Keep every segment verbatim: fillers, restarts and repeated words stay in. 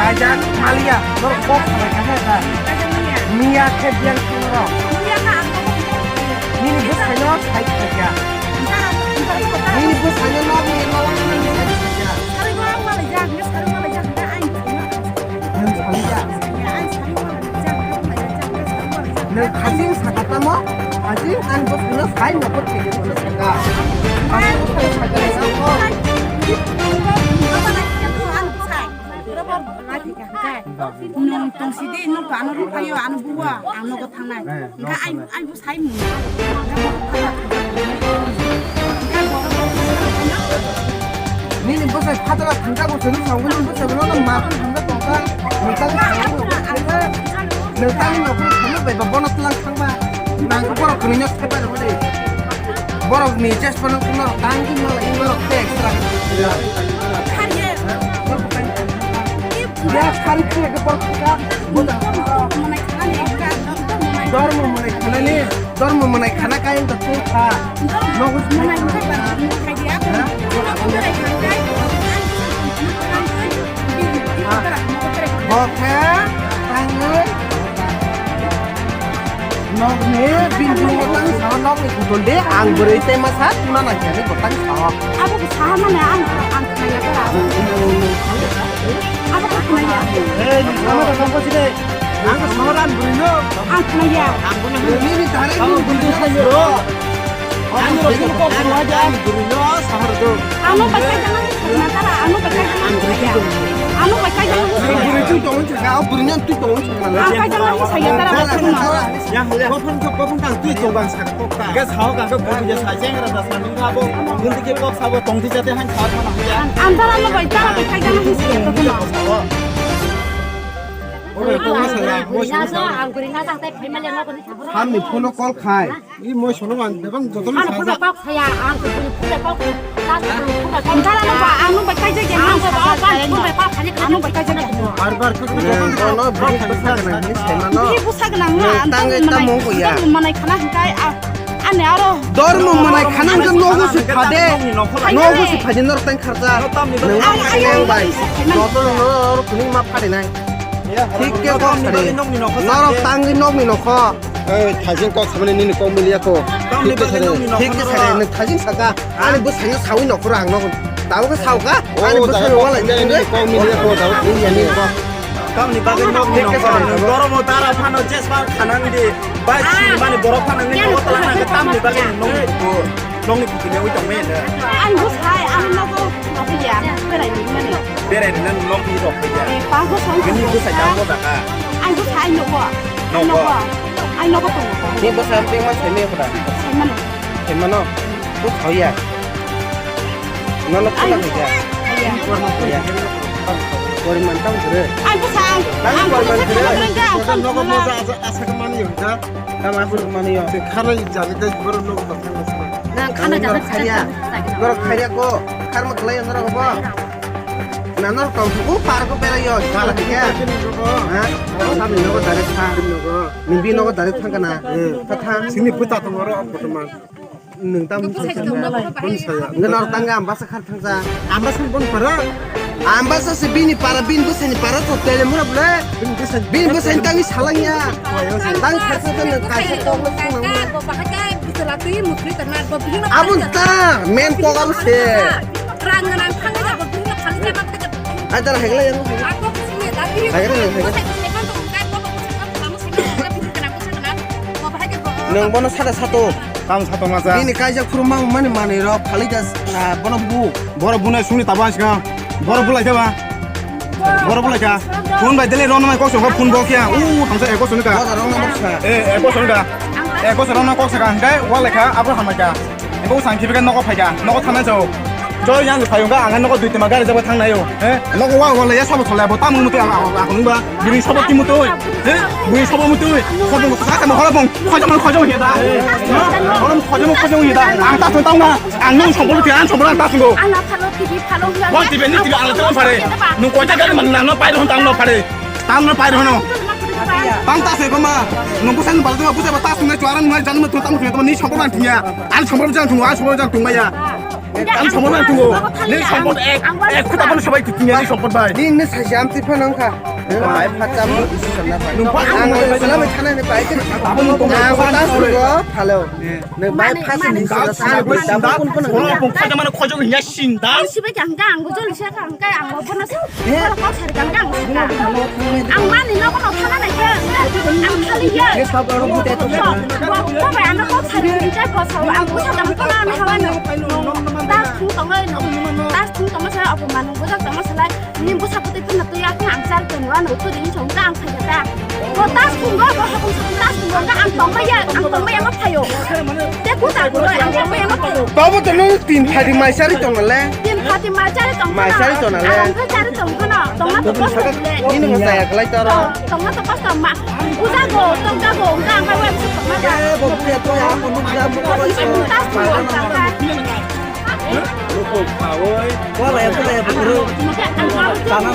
Kajak malia, norok kok salai kha kha. Miya khe biyang songno. Nini bwsai no sai kha kha. Nini bwsai no nok ni nok ni sai kha kha. Nwng salai ya. Nwng khajing sakha tamo, khajing ani bwsai no sai no khe khe sakha. Nwng tongsi di, nwng to ano rwphaio, ano buwa, ang nogo thangnai. Hwnkhe ai, ai bo sai mung. Nini bwsai phatara thangjago sini sangwi nini bwsai bono ma thangja tongkha. Nwtani nokni thangwi bai ba bono tlang thangba. Nang borok kwrwino thangba rwdi. Borok ni chest bono kuno tangwi mala borok te extra. Ya, sari khe ke borok kha. Dormo mwnai khanani, dormo mwnai khana kain to tu kha. Nogo mwnai khanani. Bo khe tangwi. Nokni bini bini tang sa nokni kutul de ang bwrwi tema sa tuna nang khe bo tang sa. Abo bo saha mane ang ang khaya kara. Abo ko khaya. Ei, nwng sama da tongko side. Ang ko sohoran bwrwi no. Ang khaya. Ang ko nini dare ang bwrwi no sayo. Ang ko bwrwi no sohor do. Ano bakai jana ni khana kara, ano bakai jana ni khaya. Ano bakai jana ni khaya. Bwrwi tu tong chaka, bwrwi no tu tong chaka. Ang kai jana ni khaya kara. Yang hole. Ko phun ko phun tang tu tong bang sa ko ka. Gas hao ka ko ko ya sa jeng ra da sa nung ka bo. Nung ke kok sa bo tong ti jate han sa ma na ya. Ang dara no bai dara bai kai jana ni khaya. Hamni phone call khai. I moi sono man debang joto na sa. Kok saya ang ko pura kok. Ang dara no ba ang no bai kai jana. Ang ko ba ang ko bai pa khali ang no bai kai jana. Bar bar ko ko no bini bwsa gwnang ni sema no. Bini bwsa gwnang na. Tang ta mong ko ya. Manai khana hingkai a. Ani aro. Dormo mwnai khanang khe nogo se phade. Nogo se phade norok tang kharja. Nwng ma phade nang bai. Joto no norok kuni ma phade nai. Thik khe kok sari. Norok tangwi nokni nokho. Ei, thajin kok samani nini kok miliya ko. Thik khe sari. Thik khe sari. Nwng thajin saka. Ani bwsai no sawi nokhoro ang nogo. Tabo khe sao kha. Ani bwsai no walai nini kok miliya ko. Tabo khe yani ko. Tamni bagwi nokni nokho. Nokho. Nwng doromo dara phano jesma khanang di. Bai sinimani borok phano nini nogo twlangna khe tamni bagwi nokni bukur. Nokni bukur yawi tongmani. Ang bo sai, ang nogo nokho ya, berai ni mani. Berai ni nokni rok ya. Eh, pa bo sai. Nini bo sai tamo daka. Ang bo sai nogo. Nogo. Ang nogo tongo. Ni bo sai ping ma sai me khoda. Sai mano. Sai mano. Bo sai ya. Nono khuna khaija. Iya. Poriman tang gure. Ang bwsa ang. Tang poriman gure. Nogo moja asa asa khe mani yong ja. Tang asa khe mani yong. Khana jani dai boro nogo baksa. Nang khana jani khaya. Borok khaya ko. Kharma khlai norok bo. Nano tong ko par ko bera yo. Sala khe. Ha? Samni nogo dare kha. Ni bi nogo dare thang kana. Tha tha. Sini puta tong oro. Nwng tam bwsai tong nai. Bwsai ya. Nwng nor tang ga ambasa khar thangsa. Ambasa bon para. Ambasa se bini para, bini bwsai ni para to tele mura bole. Bini bwsai. Bini bwsai tang ni salang ya. Tang kharsa ta nwng kaisa tong na sung nang. Abun ta men ko garu se. Rang nang thang ga bo bini khali jama. Ai tar hegla yang. Hegla hegla. Nwng bono sada sato. Tamo sato masa. Bini kaijak phuru mang mani manwi rok phalwi da, ah, bono bu. Boro bunai sungni tabo ang sikang. Boro bulai kha ba. Boro bulai kha. Phone bai dele rono mai kok song phone bo kya. U thamsa eko song ka. Boda rong na boksa. Eh, eko song ka. Eko song rono kok saka. Hingkai walai kha abo hamai kha. Eko sang kibi ka noko phai kha. Noko thanai sao. Choi yang phai ka ang noko dui tema gari jabo thang nayo. Eh, noko wa walai ya sabo tholai bo tamung muti ang ang ang ba. Bini sabo ki muti. Eh, bini sabo muti. Sabo ko kaka mo hora bong. Khoja mo khoja mo heda. Hora khoja mo khoja mo heda. Ang ta thong tang na. Ang nung sabo ti ang sabo ta thong. Ang na phalo T V phalo hula. Bo T V ni T V ang ta phare. Nung koi ta gari man na no pai ron tang no phare. Tang no pai ron no. Tang ta se ko ma. Nung ko san bal to ko ba ta sung na chwaran ma jan ma to tang to ni sabo na tiya. Ang sabo jan thung, ang sabo jan thung ba ya. Ang sabo bai tungo. Ni sabo ek, ek khuta bono sabai tutunya ni sabo bai. Ni ne sai jam ti phano kha. Bai phacha mo isi sanna bai. Nung pa ang mo salam khana ne bai. Abo nung tong. Ang ta sugo phalo. Ne bai phacha ni sa sa bai da kun kun. Kono pung khoja mano khojo ya sinda. Ang sibai jang jang go jol sa ka ang kai ang mo bono sa. Kok sari kang kang saka. Ang mani no kono thana nai khe. Ang khali ye. Bo bai ano kok sari kang kang ko sa. Ang busa dam kono ani hawa no. Das thung tong no. Das thung tong sa apo manu busa tong sa lai. Ni busa puti thana tu ya ang sar tong wa no tu ring chong ka ang phai ta. Bo das thung go bo ha busa das thung go ang tong ba ya ang tong ba ya ma phayo. Te ku ta ko ang tong ba ya ma phayo. Tobo to no tin phadi mai sari tong le. Tin phati mai chari tong khana. Mai chari tong na le. Ang khe chari tong khana. Tongna to kosto le. Nini mo saya kelai toro. Tongna to kosto ma. Uda go, tong da go, uda ang web su ma da. Eh, bo pia to ya, mo mo da mo ko. Ko ni ta su ang ta. Ko la ya, ko la ya, bro. Sana,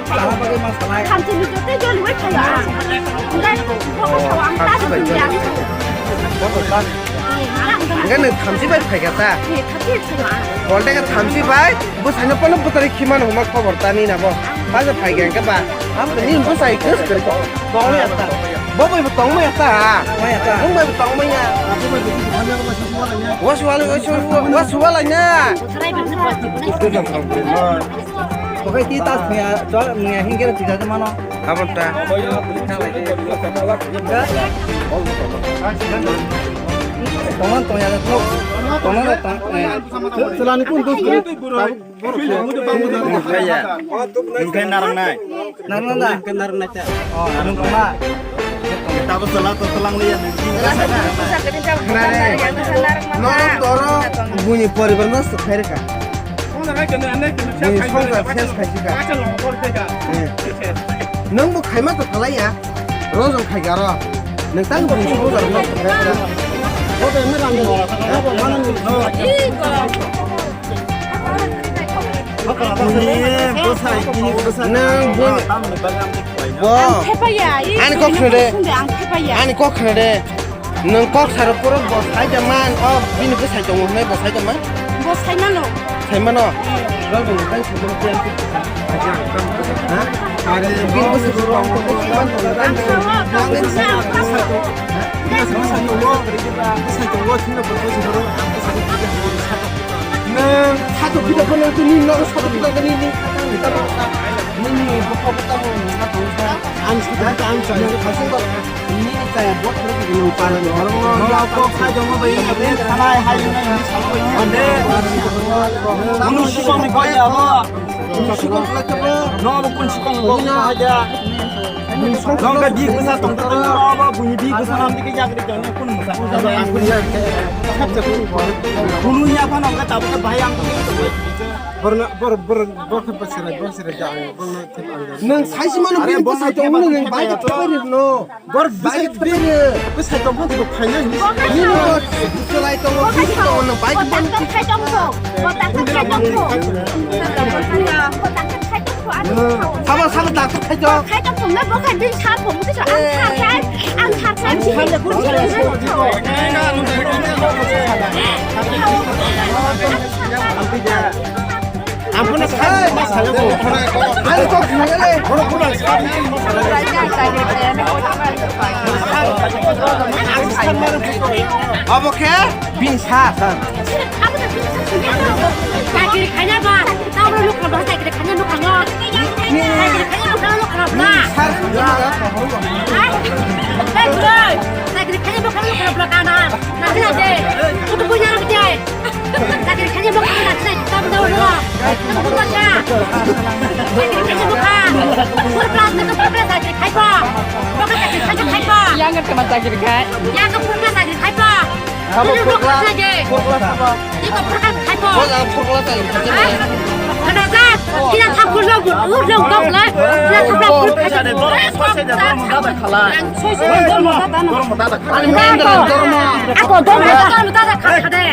sana pakai masalah. Khamchi ni jote jol wai khaya. Uda ko ko sa ang ta su ya. Ko ta. Enggak nih, khamchi bai phai kata. Bolde ka thamchi bai, bo saino pono butari khimano huma khobor tani na bo. Baja phai gen ka ba. Am ni bo sai kus kar ko. Tong ya ta. Bo bai bo tong ya ta. Tong ya ta. Bo bai bo tong ya. Wasu wala, wasu wala na. Ko kai ti ta ya, to ni hinge ti ta mano. Abonta. Tongan tong ya, tongan tong ya. Selani pun dos. Nungkai narang nai. Narang da. Nungkai narang nai ta. Oh, nungkai ma. Tabo sela to telang liya. Nare. Nono toro buni poribar no sukhairka. Buni songkar ses khaisika. Nung bo khaima to khalaiya. Rojong khai garo. Nang tang bung suru garo no. Bo be me rang. Bo mana ni. Ni bosai, ni bosai. Nang bung. Bo. Ang thepaya. Ani kok khre de. Ang thepaya. Ani kok khre de. Nang kok saro puro bo sai jaman. O bini bosai tongo hwnwi bo sai jaman. Bo sai mano. Sai mano. Rojong khai suru. Ha? Are bini bosai tongo. Nwng sato kita phano tini nogo sato kita kani ni. Nini bokha bokha mo nungna tong sa. Ang sato kita ang sa. Nini kaya bot phano kita nung palan. Nogo kok sa jomo bai ni khanai hai ni salo bai ni. Ande. Unu sikong ni kaya ho. Unu sikong kala tabo. Nogo kun sikong bo kaya. Nongka di bwsa tongtwtwng, abo buini di bwsa nang dikhe yakri jani kun bwsa. Kunu ya phano khe tabukhe bahai ang tongwi tongwi. Borna, bor, bor, bor khe bwswrai, bwswrai ja ang, borna khe ang. Nwng saisi mano bini bwsai tongmani nwng bai khe thangbai rwno. Bor bai khe thangbai rw. Bwsai tongmani bo khaina hinwi. Nini bo bwswrai tongo, bini tongo, nwng bai khe bini. Kotak khai tongkho, kotak khai tongkho. Kotak khai tongkho. Sabo, sabo, doctor khai tong. Khai tong, tong na bo khai bin sa bo, musi so ang thar khai, ang thar khai. Ang thar le kun khai. Ang pun khai, mas khai bo. Ang kok khai le. Abo khe? Bini sa, sa. Chakri khaina ba, tamo lukra ba, chakri khaina lukra ba. Chakri khaina lukra, lukra ba. Sir, hai, hai, bro. Khaye bo khaye bo khaye bo kana. Na sila je. Kutu punya ram je. Chakri khaye bo khaye na sila. Tam do do. Kutu ka. Chakri khaye bo kha. Pur class na pur class chakri khai pa. Bo ka chakri khai khai pa. Yang ka ma chakri khai. Yang ka pur class chakri khai pa. Abo pur class. Pur class abo. Iko pur class khai pa. Bo la pur class chakri khai pa. Kana ja. Kila thap pur lo. Ur lo dok la. Kila thap pur. Soi soi da mo da khala. Soi soi da mo da na. Ani mendra dorma. Ako dorma dorma da kha kha de.